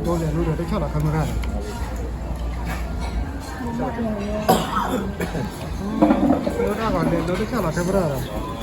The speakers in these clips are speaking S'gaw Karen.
လဲၤလိၤဒီးတဆၣ်လီၤ camera ဒီး, လဲၤလိၤတဆၣ်လီၤ camera ဒီး.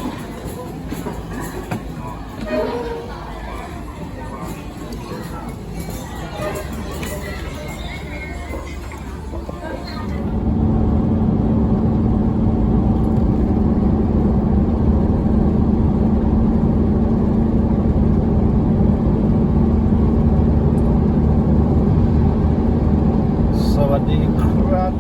สวัสดีครับ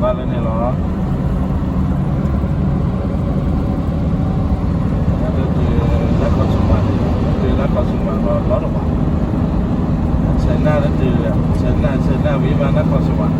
ဘၣ်လၢန့ၣ်လီၤ. လၢလၢလၢခီၣ်ဆူၣ်မးန့ၣ် လၢလၢခီၣ်ဆူၣ်မးလီၤလီၤတဘၣ်. ဆဲးနၢ်လၢတုၤ ဆဲးနၢ် ဆဲးနၢ်ဝံၤမးလၢခီၣ်ဆူၣ်မး.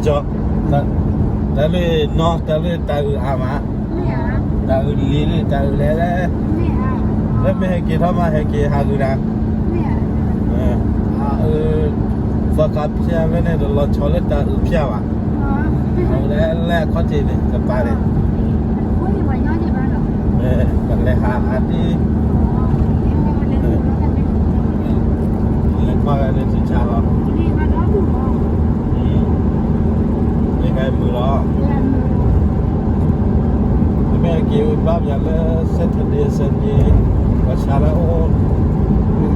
ကၠီ, တၢ်လၢနီၢ် တၢ်လၢတၢ်အုးအါမး, တၢ်အုးလံၤလံၤ တၢ်အုးလဲၤလဲၤ, လၢမ့ၢ်ဟဲက့ၤထီၣ်မး ဟဲက့ၤဟးဂုာ်နၤ, အအုး သီခါဖၠၣ်ဖဲန့ၣ် တလီၤဆီလၢတၢ်အုးဖၠၣ်ဘၣ်, လဲၤလဲၤအခီၣ်ထံးန့ၣ် တပာ်န့ၣ် ပလဲၤဟးအါဒံး, လဲၤကွၢ်ဝဲလၢထံဆါလီၤ, မ့ၢ်ဂ့ၤမုာ်လီၤ, မ့ၢ်က့ၤဘၣ်ပၠးလၢ Saturday Sunday ပှၤဆါလၢအိၣ်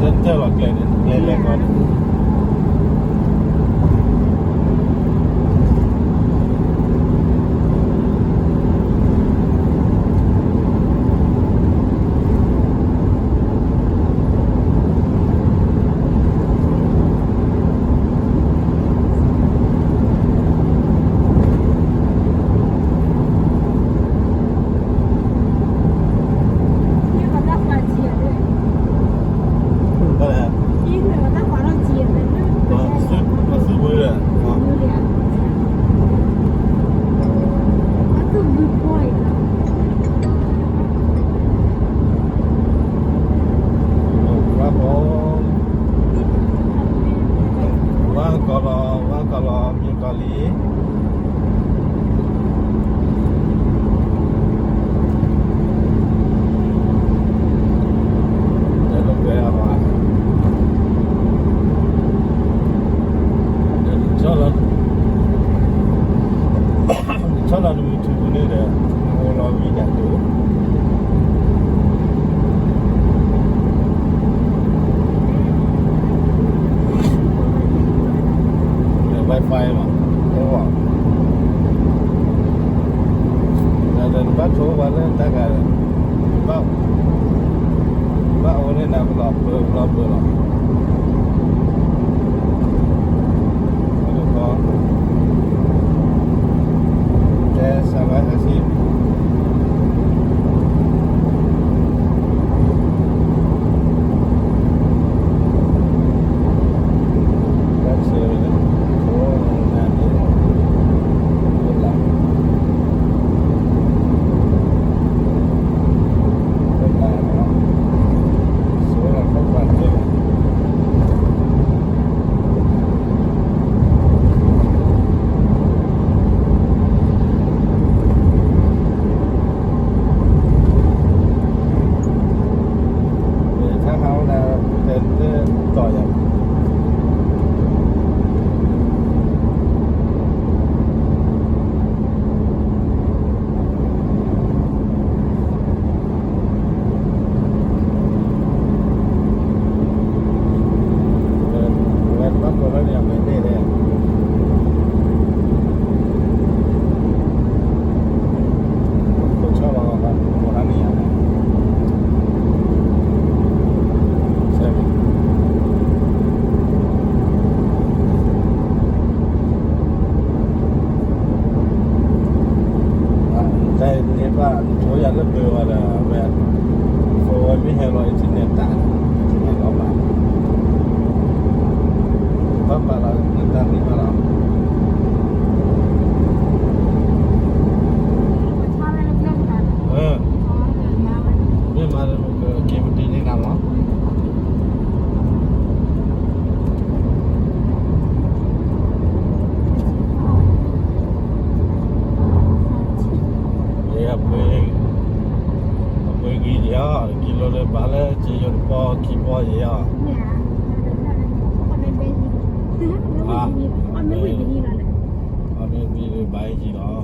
တၢၢ်လီၤကျဲန့ၣ် ကျဲလဲၤကီးန့ၣ် ဝါကီၢ်လီၤ ဝါကီၢ်လီၤ မ့ၢ်ကီၢ်လံ, ဆီလီၤနမုၢ်ထူၣ်ပူၤန့ၣ်ဒီး နအိၣ်လီၤဝံၤဒၣ်ဒိၣ် Wi-Fi မး တဲဝဲ, ဒီးနဘၣ်ထိးဝဲလၢတၢ်ဂၤ, ဘၣ်, ဘၣ်အိၣ်န့ၣ်နၤ ပလီၤပၢၤပလီၤပၢၤလီၤ, တဲစၢ်ဘၣ်စၢ်စံ တၢ်အံၤန့ၣ်ဘၣ် ထိးယၤလၢပှဲၤဝဲဒီး အဝဲ ဖိဝဲမ့ၢ်ဟဲလီၤ internet တၢ် internet လီၤဘၣ် ဘၣ်ပာ်လီၤ တၢ်မံၤဘၣ်လီၤ မ့ၢ်မၤလၢကက့ၤပတ့ၢ်န့ၢ်နၤလီၤ အပှ့ၤဂံၢ်ယၤ ကံလိလၢဘၣ်လၢက့ယိၤတပီၢ်ခံပီၢ်ယဲၢ်အီၤ အမ့ၢ်ဝံၤလၢဘၣ်ယံၤလီၤ အိၣ်ယိၤကီၢ်လၢပှၤအီၣ်ဝံၣ်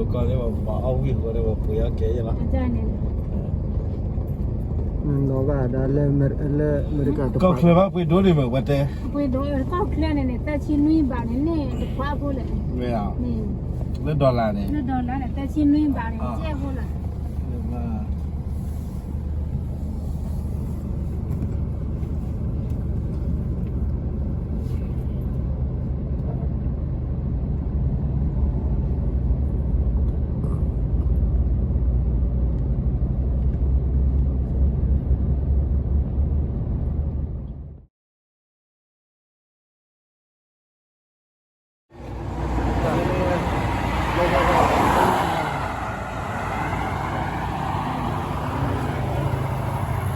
ဃိလၢပှၤပှ့ၤအီၣ်ကဲယဲၢ်လီၤ ဒီးဘၣ်ဒီးလၢအမဲရကၤတပၤ ကီၢ်ချၢဘၣ်ပှ့ၤဒိၣ်န့ၣ်မ့ၢ်ဝဲတဲ ပှ့ၤဒိၣ်ကီၢ်ချၢန့ၣ်န့ၣ် သၢဆံနွံဘးန့ၣ်န့ၣ် တခွးဖိလဲၣ် မ့ၢ်ဧါ လၢ dollar န့ၣ် လၢ dollar န့ၣ် သၢဆံနွံဘးန့ၣ် ကဲဖိလဲၣ် တၢ်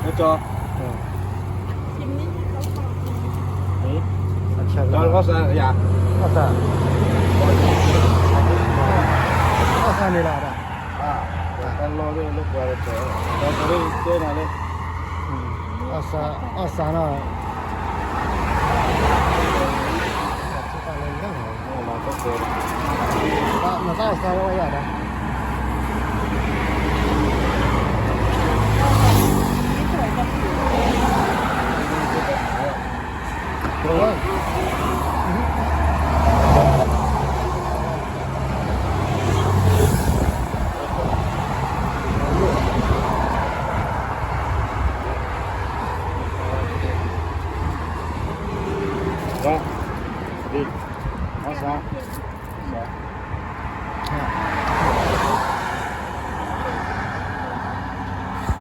ကၠီ, အဆၢကလီၤ, အီၣ်စၢ်, အီၣ်စၢ်, အီၣ်စၢ်န့ၣ်လီၤ, တၢ်လီၢ်လၢပှၤတတဲ, တၢ်လီၢ်တဲနၤလၢ, အီၣ်စၢ်, အီၣ်စၢ်နီၤ, နတၢ်အီၣ်စၢ်ဝဲယၤဒီး